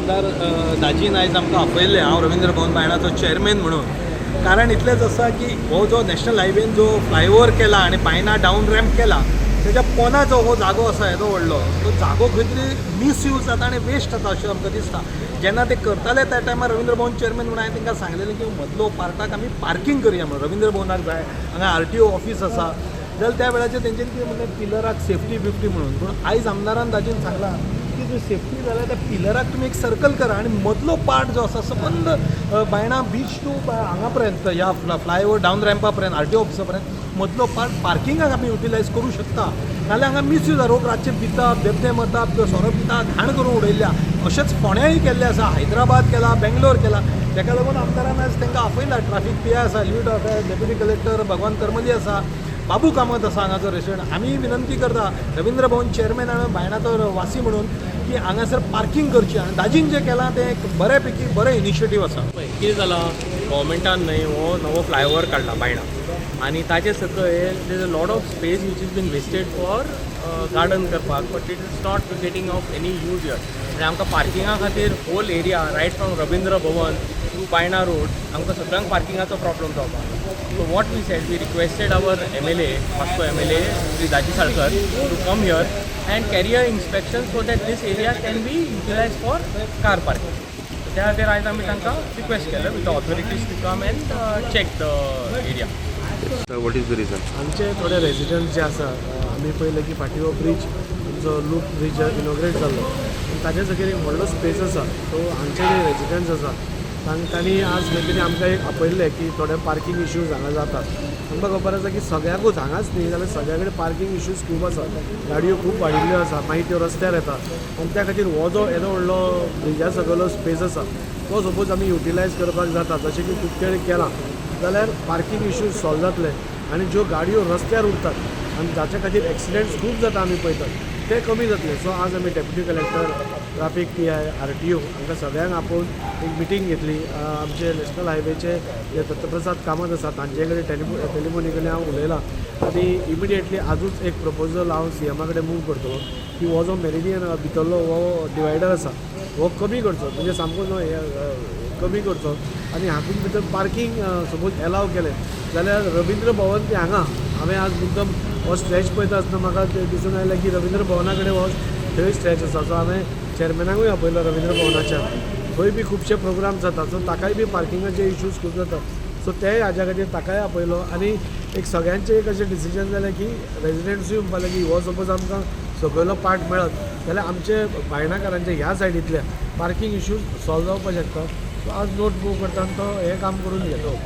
आमदार दाजीन आयज आमकां आपयल्लें. हांव रवींद्र भवन बायणाचो चेअरमॅन म्हणून. कारण इतलेंच आसा की हो जो नॅशनल हायवेन जो फ्लायओवर केला आनी बायणा डावन रॅम्प केला, तेच्या पोना जो हो जागो आसा येदो व्हडलो, तो जागो खंय तरी मिसयूज जाता आनी वेस्ट जाता अशें आमकां दिसता. जेन्ना ते करताले त्या टायमार रवींद्र भवन चेअरमॅन म्हणून हांवें तांकां सांगलेलें की मदलो पार्टाक आमी पार्कींग करया म्हणून. रवींद्र भवनाक जाय, हांगा आरटीओ ऑफीस आसा जाल्यार त्या वेळाचेर तेंच्यांनी कितें म्हणलें, पिलराक सेफ्टी बिफ्टी म्हणून. पूण आयज आमदारान दाजीन सांगलां की जर सेफ्टी जाल्यार त्या पिलराक तुमी एक सर्कल करा आनी मदलो पार्ट जो आसा सबंद बायणा बीच टू हांगा पर्यंत, ह्या फ्लायओवर डावन रॅम्पा पर्यंत, आरटीओ ऑफिसा पर्यंत मदलो पार्ट पार्किंगाक आमी युटिलायज करूं शकता. नाल्यार हांगा मिसयूज जाता. लोक रातचे पिता, बेबदे मरता, सोरो पिता, घाण करून उडयल्ल्या. अशेंच फोंड्याय केल्लें आसा, हैदराबाद केला, बेंगलोर केला. ताका लागून आमदारान आयज तांकां आपयला. ट्राफीक पी I आसा, एल डेप्युटी कलेक्टर भगवान करमली आसा, बाबू कामत आसा हांगाचो रेसिडंट. आमी विनंती करता रवींद्र भवन चेअरमॅन आनी बायणाचो वासी म्हणून की हांगासर पार्कींग करची आनी दाजीन जें केलां तें एक बऱ्या पैकी बरें इनिशिएटीव आसा. पळय कितें जालां, गव्हर्मेंटान न्हय हो नवो फ्लायओवर काडला बायणा आनी ताचे सकयल there is a lot of space which is been wasted for garden करपाक, but it is not getting of any use here. आनी आमकां पार्किंगा खातीर whole area right from Rabindra Bhavan to Baina road आमकां सगळ्यांक पार्किंगाचो प्रॉब्लम जावपाक. So what we said, we requested our MLA, Vasco MLA Shri Daji Salkar, to come here and carry a inspection so that this area can be utilise for car parking. त्या खातीर आयज आमी तांकां request केलें with the authorities to come and check the area. What is the reason? आमचे थोडे resident जे आसा, आमी पळयलें की फाटीं हो ब्रीज आमचो लूप ब्रीज इनॉग्रेट जाल्लो आनी ताजे सकयल एक व्हडलो स्पेस आसा. सो हांगचे जे रेजिडंट्स आसा तांणी आज खंय तरी आमकां एक आपयल्लें की थोडे पार्कींग इश्यूज हांगा जातात. आमकां खबर आसा की सगळ्याकूच, हांगाच न्ही जाल्यार सगळ्या कडेन पार्कींग इश्यूज खूब आसा. गाडयो खूब वाडिल्ल्यो आसा, मागीर त्यो रस्त्यार येता आनी त्या खातीर हो जो येदो व्हडलो ब्रिजा सकयलो स्पेस आसा तो सपोज आमी युटिलायज करपाक जाता, जशें की खूब कडेन केलां, जाल्यार पार्कींग इश्यूज सॉल्व जातले आनी ज्यो गाडयो रस्त्यार उरतात आनी जाच्या खातीर एक्सिडंट्स खूब जाता आमी पळयतात, ते कमी जातले. सो आज आमी deputy collector, traffic PI, RTO हांकां सगळ्यांक आपोवन एक मिटींग घेतली. आमचे नॅशनल हायवेचे जे दत्तप्रसाद कामत आसा तांचे कडेन टेलिफोनिकली हांव उलयलां आनी इमिडिएटली आजूच एक प्रपोजल हांव सीएमा कडेन मूव करतलो की हो जो मेरिडियन भितरलो हो डिवायडर आसा हो कमी करचो, म्हणजे सामको न्हय, कमी करचो आनी हातूंत भितर पार्कींग सपोज एलाव केलें जाल्यार रवींद्र भवन ते हांगा हांवें आज मुद्दम हो स्ट्रेच पळयता आसतना म्हाका तें दिसून आयलें की रवींद्र भवना कडेन हो थंय स्ट्रेच आसा. सो हांवें चेअरमॅनाकूय आपयलो रवींद्र भवनाच्या, थंय बी खुबशे प्रोग्राम जाता, सो ताकाय बी पार्किंगाचे इश्यूज खूब जातात. सो तेय हाज्या खातीर ताकाय आपयलो आनी एक सगळ्यांचें एक अशें डिसिजन जालें की रेजिडंट्सूय म्हणपाक लागले की हो सपोज आमकां सकयलो पार्ट मेळत जाल्यार आमचे बायणाकारांचे ह्या सायडींतल्या पार्कींग इश्यूज सॉल्व जावपाक शकता. सो आज नोट मूव करता आनी तो हें काम करून घेतो.